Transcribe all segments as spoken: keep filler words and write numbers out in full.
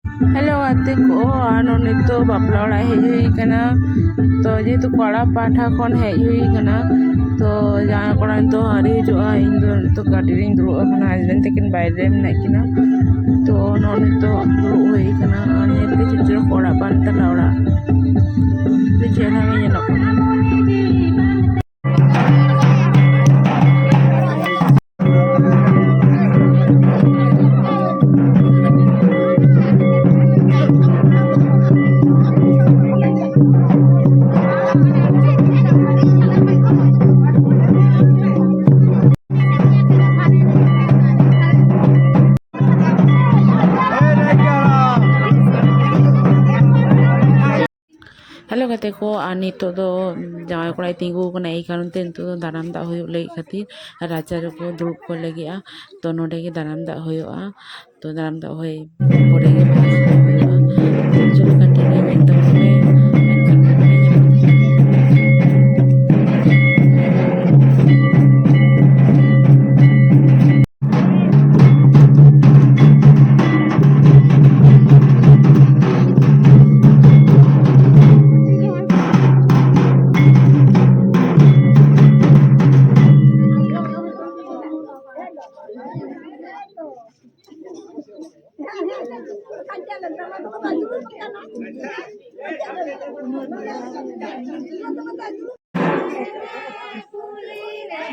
Hello ᱜᱟᱛᱮ ᱠᱚ, ᱟᱨ ᱱᱚᱜᱼᱚᱭ ᱱᱤᱛᱚᱜ ᱵᱟᱯᱞᱟ ᱚᱲᱟᱜ ᱦᱮᱡ ᱦᱩᱭ ᱠᱟᱱᱟ᱾ ᱛᱚ ᱡᱮᱦᱮᱛᱩ ᱠᱚᱲᱟ ᱯᱟᱦᱴᱟ ᱠᱷᱚᱱ ᱦᱮᱡ ᱦᱩᱭ ᱠᱟᱱᱟ, ᱛᱚ ᱡᱟᱶᱟᱭ ᱠᱚᱲᱟ ᱱᱤᱛᱚᱜ ᱟᱹᱣᱨᱤ ᱦᱤᱡᱩᱜᱼᱟ᱾ ᱤᱧ ᱫᱚ ᱱᱤᱛᱚᱜ ᱜᱟᱹᱰᱤ ᱨᱤᱧ ᱫᱩᱲᱩᱵ ᱟᱠᱟᱱᱟ, ᱦᱟᱡᱵᱮᱱᱰ ᱛᱟᱹᱠᱤᱱ ᱵᱟᱭᱨᱮ ᱨᱮ ᱢᱮᱱᱟᱜ ᱠᱤᱱᱟ᱾ ᱛᱚ ᱱᱚᱜᱼᱚᱭ ᱱᱤᱛᱚᱜ ᱫᱩᱲᱩᱵ ᱦᱩᱭ ᱠᱟᱱᱟ, ᱟᱨ ᱧᱮᱞ ᱯᱮ ᱪᱮᱫ ᱪᱚᱨᱚᱠ ᱚᱲᱟᱜ ᱯᱟᱱᱛᱟᱞᱟ ᱚᱲᱟᱜ, ᱟᱹᱰᱤ ᱪᱮᱦᱨᱟ ᱜᱮ ᱧᱮᱞᱚᱜ ᱠᱟᱱᱟ᱾ ᱦᱮᱞᱳ ᱜᱟᱛᱮ ᱠᱚ, ᱟᱨ ᱱᱤᱛᱚᱜ ᱫᱚ ᱡᱟᱶᱟᱭ ᱠᱚᱲᱟᱭ ᱛᱤᱸᱜᱩ ᱟᱠᱟᱱᱟ, ᱮᱭ ᱠᱟᱨᱚᱱ ᱛᱮ ᱱᱤᱛᱚᱜ ᱫᱚ ᱫᱟᱨᱟᱢ ᱫᱟᱜ ᱦᱩᱭᱩᱜ ᱞᱟᱹᱜᱤᱫ ᱠᱷᱟᱹᱛᱤᱨ ᱨᱟᱪᱟ ᱨᱮᱠᱚ ᱫᱩᱲᱩᱵ ᱠᱚ ᱞᱟᱹᱜᱤᱫᱼᱟ᱾ ᱛᱚ ᱱᱚᱰᱮ ᱜᱮ ᱫᱟᱨᱟᱢ ᱫᱟᱜ ᱦᱩᱭᱩᱜᱼᱟ᱾ ᱛᱚ ᱫᱟᱨᱟᱢ ᱫᱟᱜ ᱦᱩᱭ ᱯᱚᱨᱮ ᱜᱮ ᱵᱟᱦᱟ ᱥᱟᱦᱟ ᱦᱩᱭᱩᱜᱼᱟ᱾ ᱛᱚ ᱪᱚᱞᱚ ᱜᱟᱛᱮ ᱠᱚ, ᱧᱮᱞ ᱛᱟᱵᱚᱱ ᱯᱮ, ᱢᱮᱱᱠᱷᱟᱱ ᱵᱟᱯᱮ ᱧᱮᱞ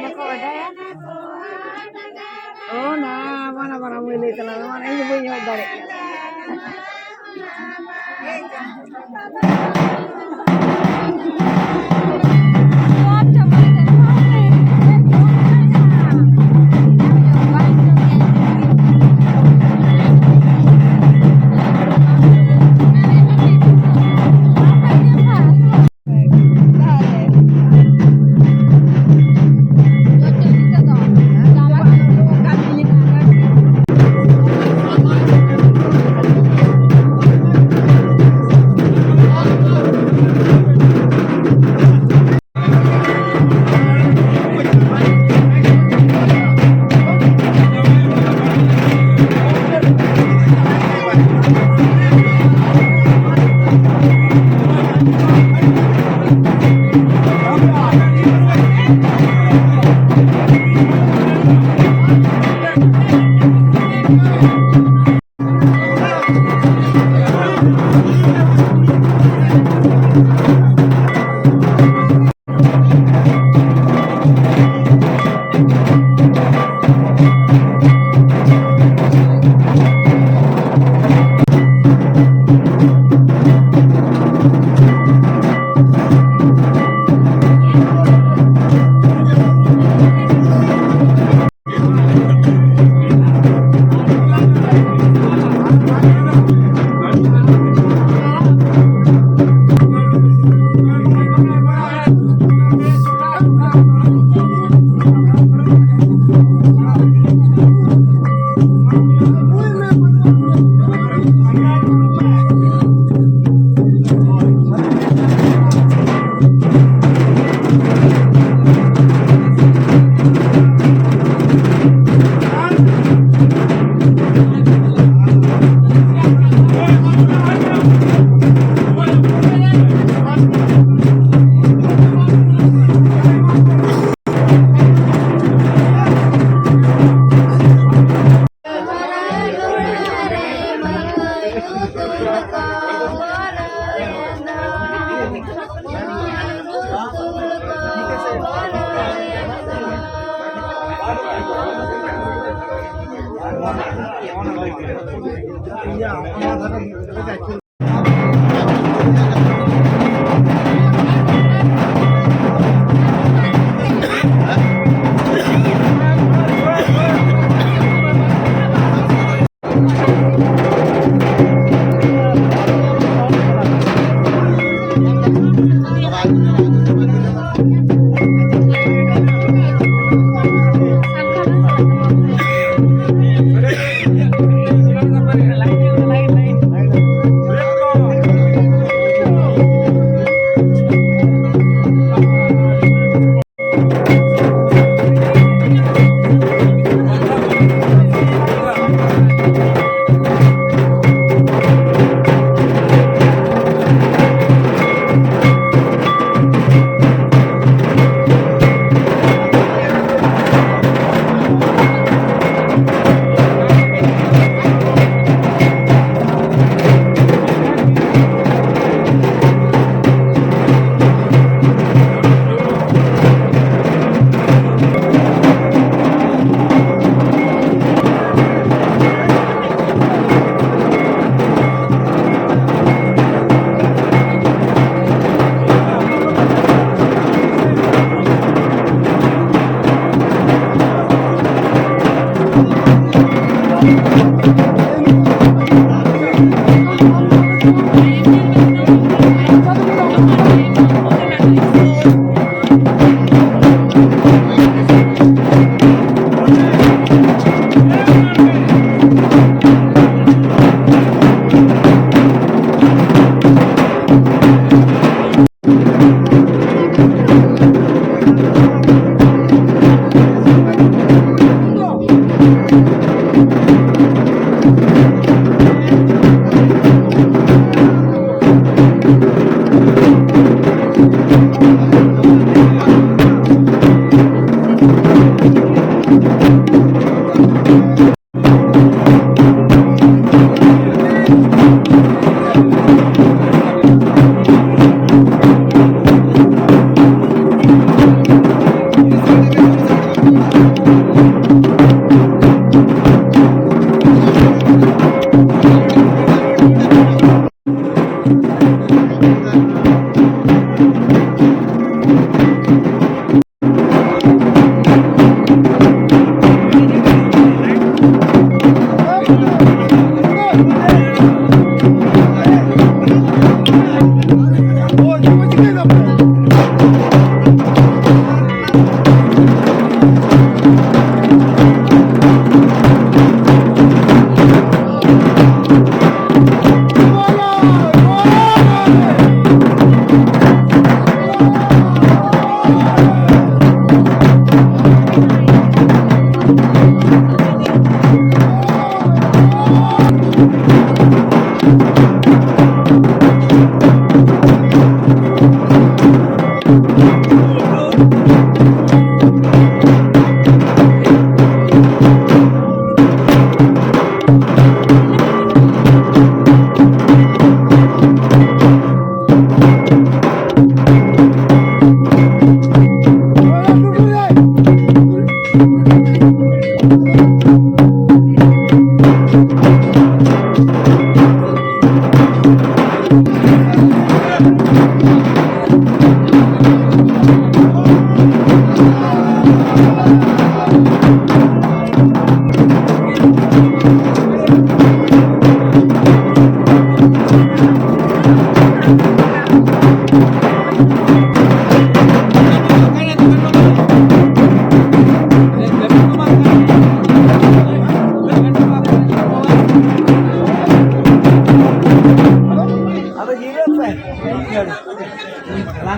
ᱵᱟᱠᱚ ᱵᱟᱰᱟᱭᱟ᱾ ᱚ, ᱱᱟ, ᱢᱟᱱᱟ ᱵᱟᱨᱟ ᱢᱟᱹᱭ ᱞᱟᱹᱭ ᱛᱟᱞᱟᱝ ᱢᱮ, ᱢᱟᱱᱟ ᱤᱧ ᱫᱚ ᱵᱟᱹᱧ ᱮᱦᱚᱵ ᱫᱟᱲᱮᱭᱟᱜ ᱠᱟᱱᱟ᱾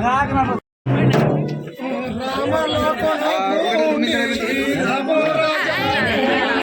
ᱞᱟᱸᱜᱟ ᱠᱟᱱᱟ ᱠᱚ